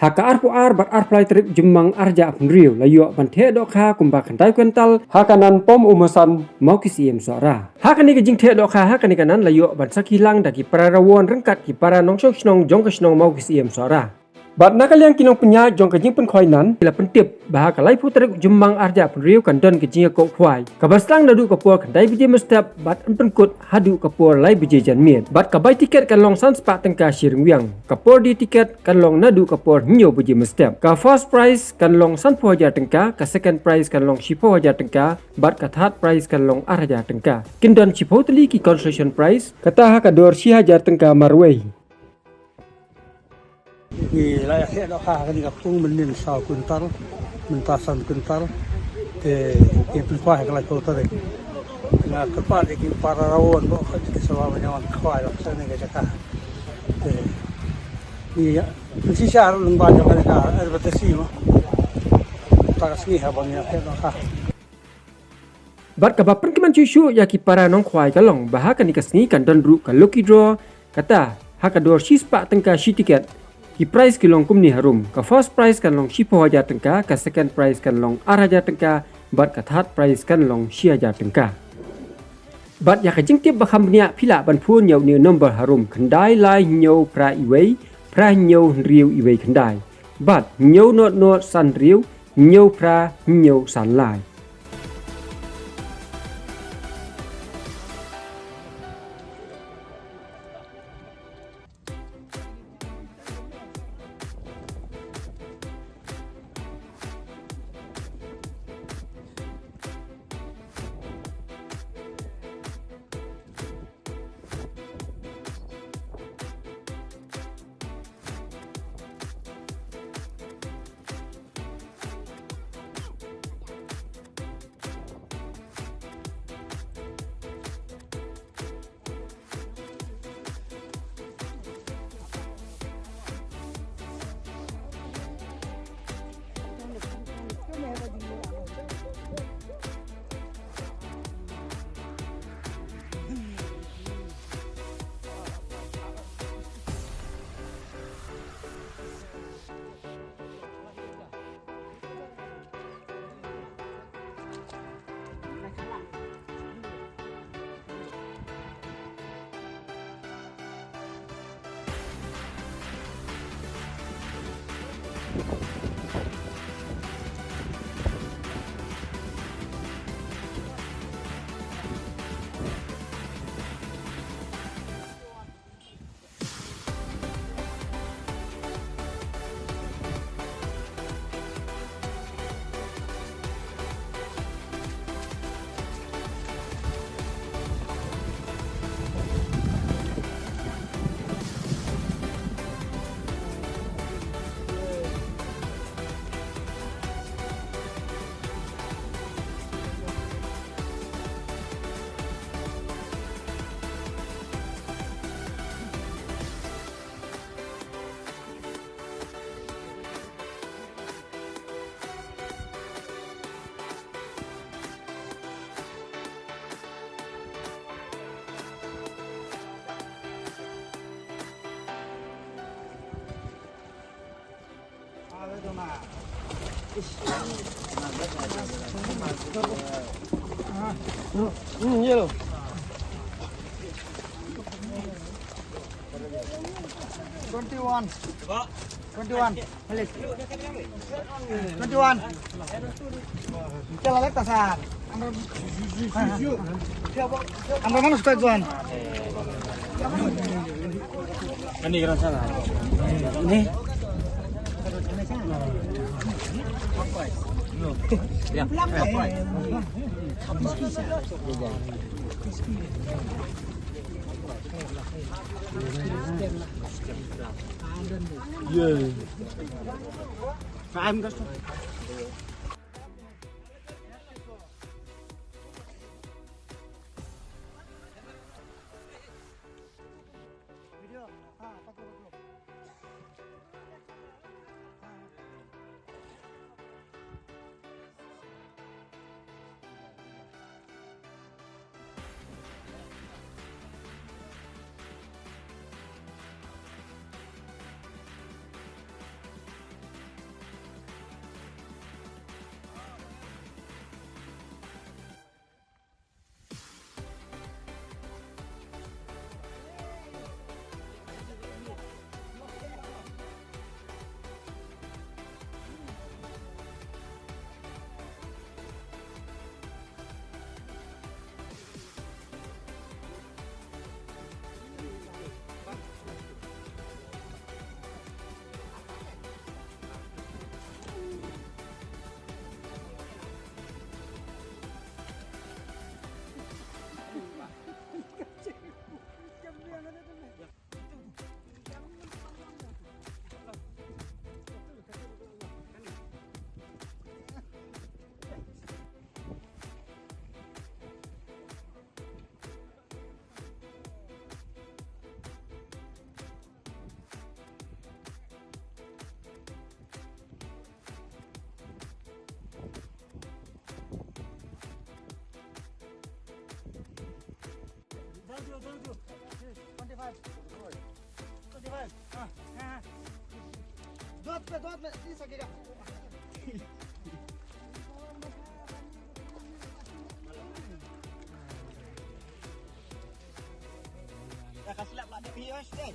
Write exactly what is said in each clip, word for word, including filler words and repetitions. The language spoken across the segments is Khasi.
Ha ka arphew ar bad arphew lai tarik Jymmang arhajar arphew hynriew la ïoh ban theh dohkha kumba khyndai kwintal ha ka nan Pom Umasan Mawkisiem Sohra. Ha kane ka jingtheh dohkha ha kane ka nan la ïoh ban sakhi lang da ki para rawon ryngkat ki para nongshong shnong jong ka shnong Mawkisiem Sohra. Bad na ka liang ki nongpynïaid jong ka jingpynkhwai nan ki la pyntip ba ha ka laiphew tarik Jymmang arhajar arphew hynriew kan don ka jingïakob khwai kaba sdang naduh ka por khyndai baje mynstep bad yn pynkut haduh ka por lai baje janmiet. Bad ka bai tiket kan long san spah tyngka shi ryngwiang. Ka por die tiket kan long naduh ka por hynñiew baje mynstep. Ka first prize kan long sanphew hajar tyngka, ka second prize kan long shiphew hajar tyngka, bad ka third prize kan long ar hajar tyngka. Kin don shiphew tylli ki consolation prize. Kata ha ka dor shi hajar tyngka marwei. Ngi la ïa theh dohkha ha kane ka pung mynnin saw kwintal, mynta san kwintal. Te ngi pynkhwai ha ka laiphew tarik. Nga kyrpad ïa ki para rawon ba khot ki sawar ban ïa wan khwai la sha kane ka jaka. Te ngi ïa pynshisha ruh lyngba jong kane ka advertise mo. Ta ka sngi ha ban ïa theh dohkha. Bad kaba pynkmen shuh shuh ïa ki para nongkhwai ka long ba ha kane ka sngi kan don ruh ka lucky draw, kata ha ka dor shi spah tyngka shi tiket. Ki prize ki long kumne harum, ka first prize kan long shiphew hajar tyngka, ka second prize kan long ar hajar tyngka, bad ka third prize kan long shi hajar tyngka. Bad ïa ka jingtip ba kham bniah phi lah ban phone ïa une u number harum khyndai lai hynñiew phra iwei phra hynñiew hynriew iwei khyndai. Bad hynñiew nod nod san hynriew hynñiew phra hynñiew san lai. Hmm, yellow. Twenty-one. Twenty-one. Twenty-one. Kita lalek tasan. Amra mana suka tuan? Ini kena sana. Ini. Ya. Yeah. Dah kasih lap lap dia pergi, Mas, deh.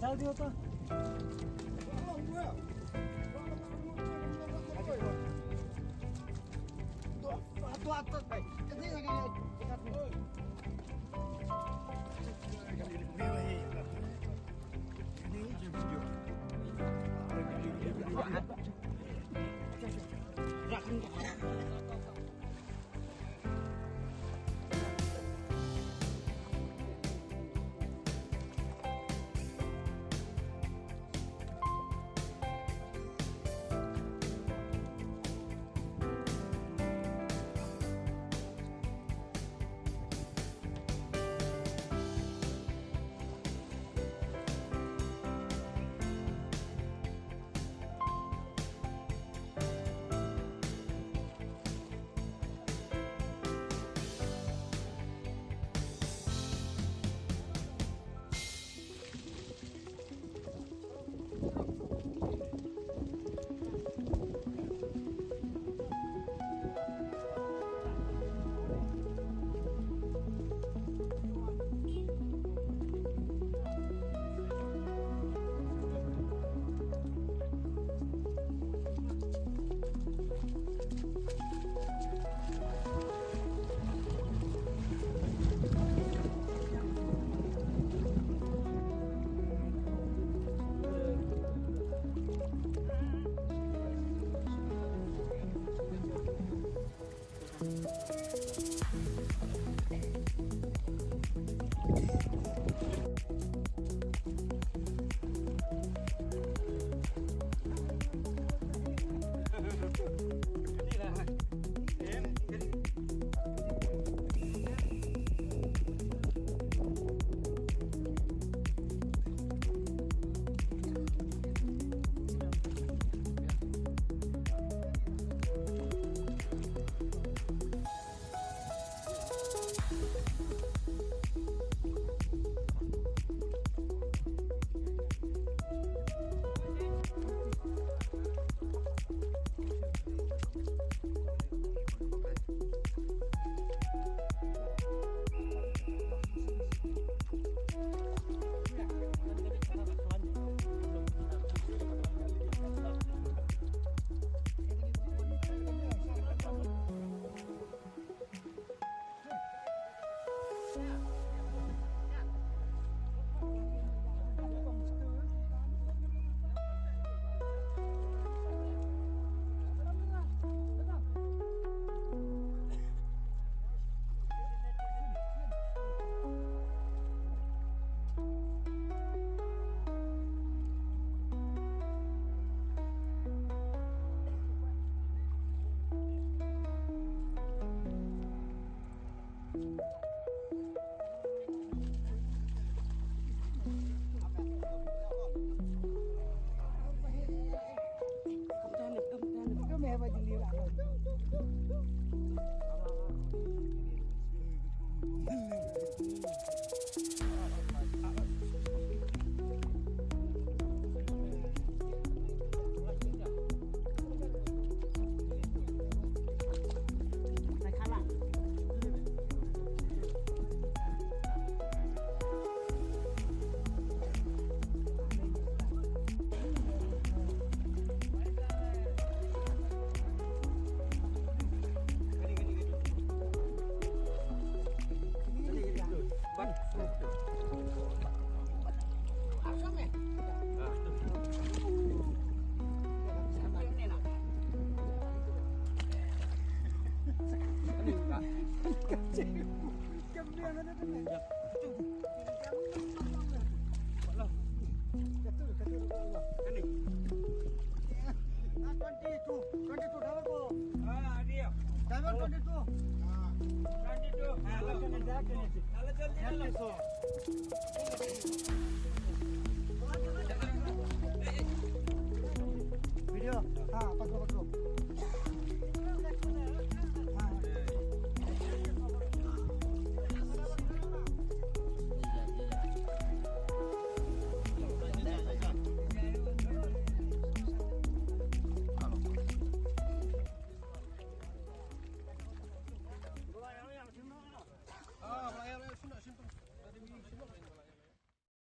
जल्दी होता। Video. Ha, patro, patro.